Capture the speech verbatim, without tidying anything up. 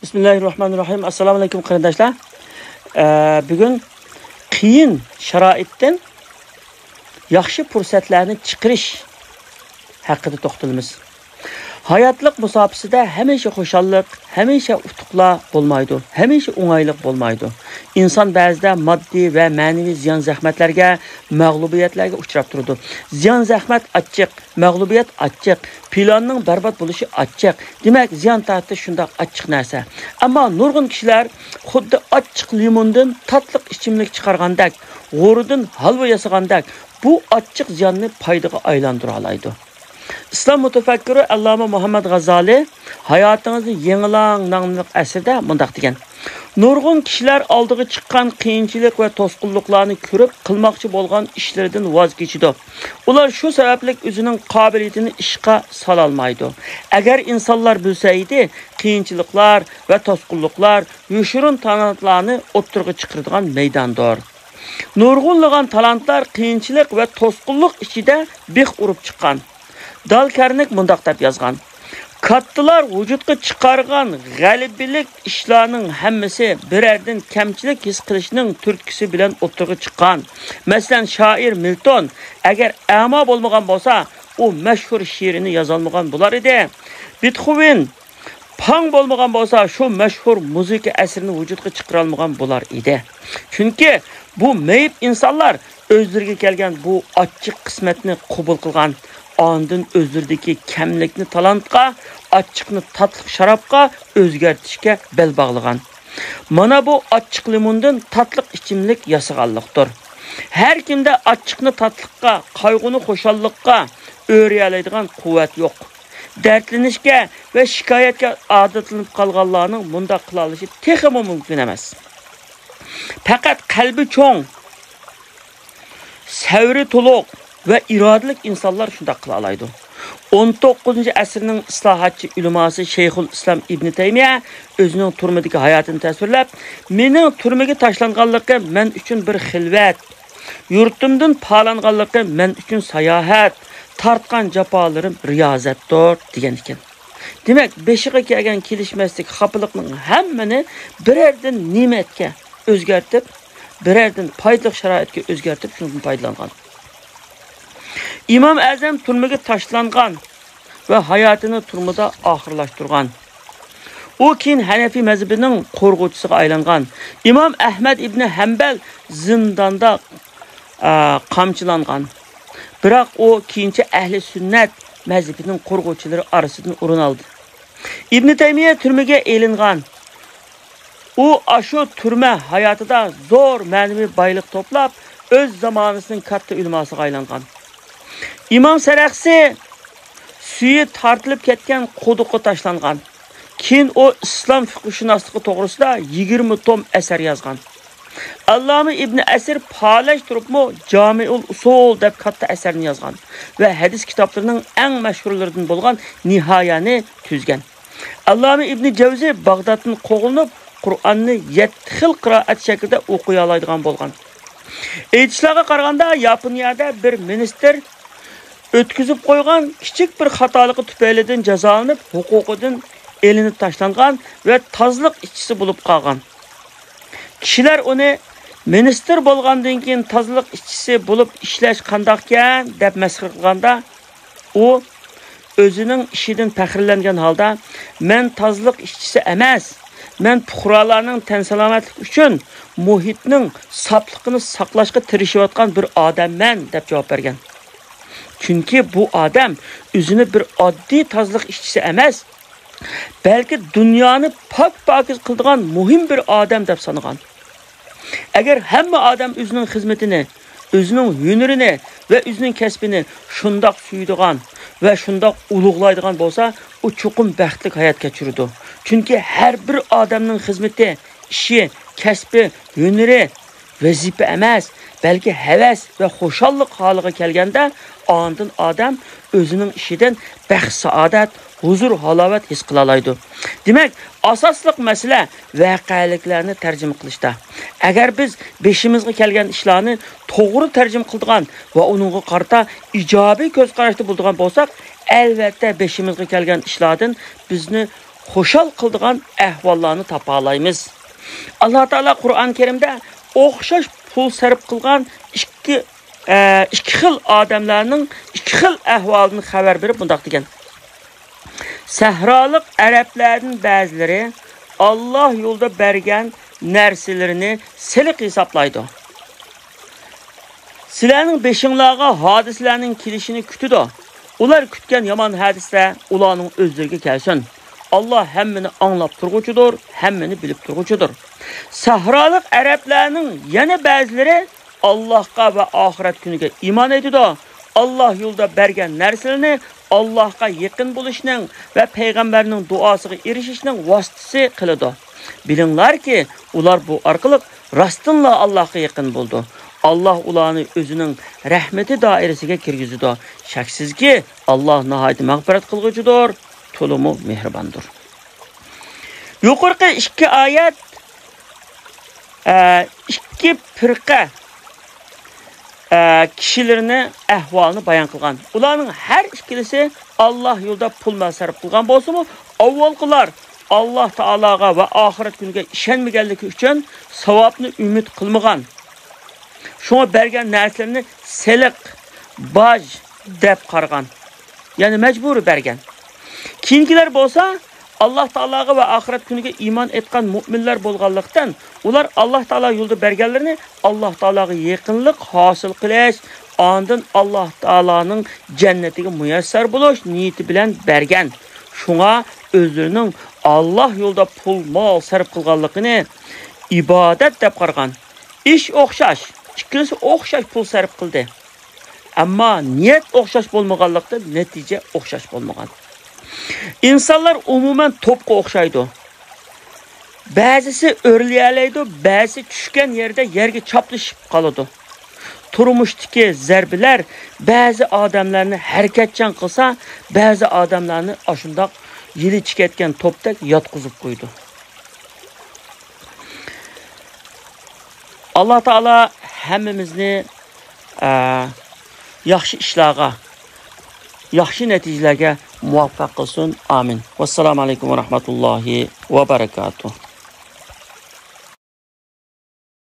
بىسمىللاھىررەھمانىررەھىم. ئەسسالامۇئەلەيكۇم قېرىنداشلار. ئە، بۈگۈن قىيىن شارائىتتىن ياخشى پۇرسەتلەرنى چىقىرىش ھەققىدە توختىلىمىز. ھاياتلىق مۇساپىسىدە ھەمىشە خۇشاللىق، ھەمىشە ئۇتۇقلار بولمايدۇ، ھەمىشە ئوڭايلىق بولمايدۇ. ئىنسان بەزىدە ماددىي ۋە مەنىۋى زىيان-زەخمەتلەرگە، مەغلۇبىيەتلەرگە ئۇچراپ تۇرىدۇ. زىيان-زەخمەت ئاچچىق، مەغلۇبىيەت ئاچچىق، پىلاننىڭ بەربات بولۇشى ئاچچىق. دېمەك، زىيان تارتىش شۇنداق ئاچچىق نەرسە. ئەمما نۇرغۇن كىشىلەر خۇددى ئاچچىق لىموندىن تاتلىق ئىچىملىك چىقارغاندەك، غورىدىن ھالۋا ياسىغاندەك، بۇ ئاچچىق زىياننى پايدىغا ئايلاندۇرالايدۇ. ئىسلام مۇتەپەككۇرى ئەللامە مۇھەممەد غازالى ھاياتىڭىزنى يېڭىلاڭ ناملىق ئەسىرىدە مۇنداق دېگەن: نۇرغۇن كىشىلەر ئالدىغا چىققان قىيىنچىلىق ۋە توسقۇنلۇقلارنى كۆرۈپ، قىلماقچى بولغان ئىشلىرىدىن ۋاز كېچىدۇ. ئۇلار شۇ سەۋەبلىك ئۆزىنىڭ قابىلىيىتىنى ئىشقا سالالمايدۇ. ئەگەر ئىنسانلار بىلسە ئىدى، قىيىنچىلىقلار ۋە توسقۇنلۇقلار يوشۇرۇن تالانتلارنى ئوتتۇرىغا چىقىرىدىغان مەيداندۇر. نۇرغۇنلىغان تالانتلار قىيىنچىلىق ۋە توسقۇنلۇق ئىچىدە بىخ ئۇرۇپ چىققان. دال كارنېگ مۇنداق دەپ يازغان: كاتتىلار ۋۇجۇدقا چىقارغان غەلىبىلىك ئىشلارنىڭ ھەممىسى بىرەردىن كەمچىلىك ھېس قىلىشنىڭ تۈرتكىسى بىلەن ئوتتۇرىغا چىققان. مەسىلەن، شائىر مىلتون ئەگەر ئەما بولمىغان بولسا، ئۇ مەشھۇر شېئىرىنى يازالمىغان بولار ئىدى. بېتخوۋېن پاڭ بولمىغان بولسا، شۇ مەشھۇر مۇزىكا ئەسىرىنى ۋۇجۇدقا چىقىرالمىغان بولار ئىدى. چۈنكى بۇ مېيىپ ئىنسانلار ئۆزلىرىگە كەلگەن بۇ ئاچچىق قىسمەتنى قوبۇل قىلغان، ئاندىن ئۆزلىرىدىكى كەملىكنى تالانتقا، ئاچچىقنى تاتلىق شارابقا ئۆزگەرتىشكە بەل باغلىغان. مانا بۇ ئاچچىق لىموندىن تاتلىق ئىچىملىك ياسىغانلىقتۇر. ھەر كىمدە ئاچچىقنى تاتلىققا، قايغۇنى خۇشاللىققا ئۆرىيەلەيدىغان قۇۋۋەت يوق. دەردلىنىشكە ۋە شىكايەتكە ئادەتلىنىپ قالغانلارنىڭ مۇنداق قىلالىشى تېخىمۇ مۇمكىن ئەمەس. پەقەت قەلبى چوڭ، سەۋرى تولۇق ۋە ئىرادىلىك ئىنسانلار شۇنداق قىلالايدۇ. ئون توققۇزىنچى ئەسىرنىڭ ئىسلاھاتچى ئۆلىماسى شەيخۇل ئىسلام ئىبنى تەيمىيە ئۆزىنىڭ تۈرمىدىكى ھاياتىنى تەسۋىرلەپ، مېنىڭ تۈرمىگە تاشلانغانلىقىم مەن ئۈچۈن بىر خىلۋەت، يۇرتۇمدىن پالانغانلىقىم مەن ئۈچۈن ساياھەت، تارتقان جاپالىرىم رىيازەتتۇر، دېگەن ئىكەن. دېمەك، بېشىغا كەلگەن كېلىشمەسلىك، خاپىلىقنىڭ ھەممىنى بىرەردىن نېمەتكە ئۆزگەرتىپ، بىرەردىن پايدىلىق شارائىتكە ئۆزگەرتىپ، شۇنىڭدىن پايدىلانغان. ئىمام ئەزەم تۈرمىگە تاشلانغان ۋە ھاياتىنى تۈرمىدە ئاخىرلاشتۇرغان. ئۇ كېيىن ھەنەفىي مەزھىپىنىڭ قورغۇچىسىغا ئايلانغان. ئىمام ئەھمەد ئىبنى ھەمبەل زىنداندا، ئا، قامچىلانغان. بىراق ئۇ كېيىنچە ئەھلى سۈننەت مەزھىپىنىڭ قورغۇچىلىرى ئارىسىدىن ئورۇن ئالدى. ئىبنى تەيمىيە تۈرمىگە ئېلىنغان. ئۇ ئاشۇ تۈرمە ھاياتىدا زور مەنىۋى بايلىق توپلاپ، ئۆز زامانىسىنىڭ كاتتا ئۆلىماسىغا ئايلانغان. ئىمام سەرەخسى سۈيى تارتىلىپ كەتكەن قۇدۇققا تاشلانغان. كېيىن ئۇ ئىسلام فىقھشۇناسلىقى توغرىسىدا يىگىرمە توم ئەسەر يازغان. ئاللامە ئىبنى ئەسىر پالەچ تۇرۇپمۇ جامىئۇل ئۇسۇل دەپ كاتتا ئەسەرنى يازغان ۋە ھەدىس كىتابلىرىنىڭ ئەڭ مەشھۇرلىرىدىن بولغان نىھايەنى تۈزگەن. ئاللامە ئىبنى جەۋزى باغدادتىن قوغلىنىپ، قۇرئاننى يەتتە خىل قىرائەت شەكلىدە ئوقۇيالايدىغان بولغان. ئېيتىشلارغا قارىغاندا، ياپونىيەدە بىر مىنىستىر ئۆتكۈزۈپ قويغان كىچىك بىر خاتالىقى تۈپەيلىدىن جازالىنىپ، ھوقۇقىدىن ئېلىنىپ تاشلانغان ۋە تازىلىق ئىشچىسى بولۇپ قالغان. كىشىلەر ئۇنى مىنىستىر بولغاندىن كېيىن تازىلىق ئىشچىسى بولۇپ ئىشلەش قانداقكەن دەپ مەسخىرە قىلغاندا، ئۇ ئۆزىنىڭ ئىشىدىن پەخىرلەنگەن ھالدا، مەن تازىلىق ئىشچىسى ئەمەس، مەن پۇقرالارنىڭ تەن سالامەتلىكى ئۈچۈن مۇھىتنىڭ ساپلىقىنى ساقلاشقا تىرىشىۋاتقان بىر ئادەممەن، دەپ جاۋاب بەرگەن. چۈنكى بۇ ئادەم ئۆزىنى بىر ئاددىي تازىلىق ئىشچىسى ئەمەس، بەلكى دۇنيانى پاك-پاكىز قىلىدىغان مۇھىم بىر ئادەم دەپ سانىغان. ئەگەر ھەممە ئادەم ئۆزىنىڭ خىزمىتىنى، ئۆزىنىڭ ھۈنىرىنى ۋە ئۆزىنىڭ كەسپىنى شۇنداق سۆيىدىغان ۋە شۇنداق ئۇلۇغلايدىغان بولسا، ئۇ چوقۇم بەختلىك ھايات كەچۈرىدۇ. چۈنكى ھەر بىر ئادەمنىڭ خىزمىتى، ئىشى، كەسپى، ھۈنىرى ۋەزىپە ئەمەس، بەلكى ھەۋەس ۋە خۇشاللىق ھالىغا كەلگەندە، ئاندىن ئادەم ئۆزىنىڭ ئىشىدىن بەخت-سائادەت، ھۇزۇر-ھالاۋەت ھېس قىلالايدۇ. دېمەك، ئاساسلىق مەسىلە ۋەقەلىكلەرنى تەرجىمە قىلىشتا. ئەگەر بىز بېشىمىزغا كەلگەن ئىشلارنى توغرا تەرجىمە قىلىدىغان ۋە ئۇنىڭغا قارىتا ئىجابىي كۆز قاراشتا بولىدىغان بولساق، ئەلۋەتتە، بېشىمىزغا كەلگەن ئىشلاردىن بىزنى خۇشال قىلىدىغان ئەھۋاللارنى تاپالايمىز. ئاللا تائالا قۇرئان كەرىمدە ئوخشاش پۇل سەرپ قىلغان ئىككى، ئە، ئىككى خىل ئادەملەرنىڭ ئىككى خىل ئەھۋالىدىن خەۋەر بېرىپ مۇنداق دېگەن: سەھرالىق ئەرەبلەردىن بەزىلىرى ئاللا يولىدا بەرگەن نەرسىلىرىنى سېلىق ھېسابلايدۇ. سىلەرنىڭ بېشىڭلارغا ھادىسىلەرنىڭ كېلىشىنى كۈتىدۇ. ئۇلار كۈتكەن يامان ھادىسە ئۇلارنىڭ ئۆزلىرىگە كەلسۇن. ئاللا ھەممىنى ئاڭلاپ تۇرغۇچىدۇر، ھەممىنى بىلىپ تۇرغۇچىدۇر. سەھرالىق ئەرەبلەرنىڭ يەنە بەزىلىرى ئاللاھقا ۋە ئاخىرەت كۈنىگە ئىمان ئېيتىدۇ. ئاللا يولىدا بەرگەن نەرسىلىرىنى ئاللاھقا يېقىن بولۇشنىڭ ۋە پەيغەمبەرنىڭ دۇئاسىغا ئېرىشىشنىڭ ۋاسىتىسى قىلىدۇ. بىلىڭلاركى، ئۇلار بۇ ئارقىلىق راستتىنلا ئاللاھقا يېقىن بولىدۇ. ئاللاھ ئۇلارنى ئۆزىنىڭ رەھمىتى دائىرىسىگە كىرگۈزىدۇ. شەكسىزكى، ئاللاھ ناھايىتى مەغپىرەت قىلغۇچىدۇر، تولىمۇ مېھرىباندۇر. يۇقىرىقى ئىككى ئايەت، ئە، ئىككى پىرقە، ئە، كىشىلىرىنى ئەھۋالىنى بايان قىلغان. ئۇلارنىڭ ھەر ئىككىلىسى ئاللاھ يولىدا پۇل مال سەرپ قىلغان بولسىمۇ، ئاۋۋالقىلار ئاللاھ تائالاغا ۋە ئاخىرەت كۈنىگە ئىشەنمىگەنلىكى ئۈچۈن ساۋابنى ئۈمىد قىلمىغان. شۇڭا بەرگەن نەرسىلىرىنى سېلىق، باج دەپ قارىغان. يەنى مەجبۇرىي بەرگەن. كېيىنكىلەر بولسا ئاللاھ تائالاغا ۋە ئاخىرەت كۈنىگە ئىمان ئېيتقان مۇئمىنلار بولغانلىقتىن، ئۇلار ئاللاھ تائالا يولىدا بەرگەنلىرىنى ئاللاھ تائالاغا يېقىنلىق ھاسىل قىلىش، ئاندىن ئاللاھ تائالانىڭ جەننىتىگە مۇيەسسەر بولۇش نىيىتى بىلەن بەرگەن. شۇڭا ئۆزلىرىنىڭ ئاللاھ يولىدا پۇل مال سەرپ قىلغانلىقىنى ئىبادەت دەپ قارىغان. ئىش ئوخشاش، ئىككىلىسى ئوخشاش پۇل سەرپ قىلدى. ئەمما نىيەت ئوخشاش بولمىغانلىقتىن، نەتىجە ئوخشاش بولمىغان. ئىنسانلار ئومۇمەن توپقا ئوخشايدۇ. بەزىسى ئۆرلىيەلەيدۇ، بەزىسى چۈشكەن يەردە يەرگە چاپلىشىپ قالىدۇ. تۇرمۇشتىكى زەربىلەر بەزى ئادەملەرنى ھەرىكەتچان قىلسا، بەزى ئادەملەرنى ئاشۇنداق يىلى چىكەتكەن توپتەك ياتقۇزۇپ قويىدۇ. ئاللا تائالا ھەممىمىزنى، ئە، ياخشى ئىشلارغا، ياخشى نەتىجىلەرگە مۇۋەپپەق قىلسۇن. ئامىن. ۋەسسالامۇ ئەلەيكۇم ۋە رەھمەتۇللاھى ۋە بەرەكاتۇھ.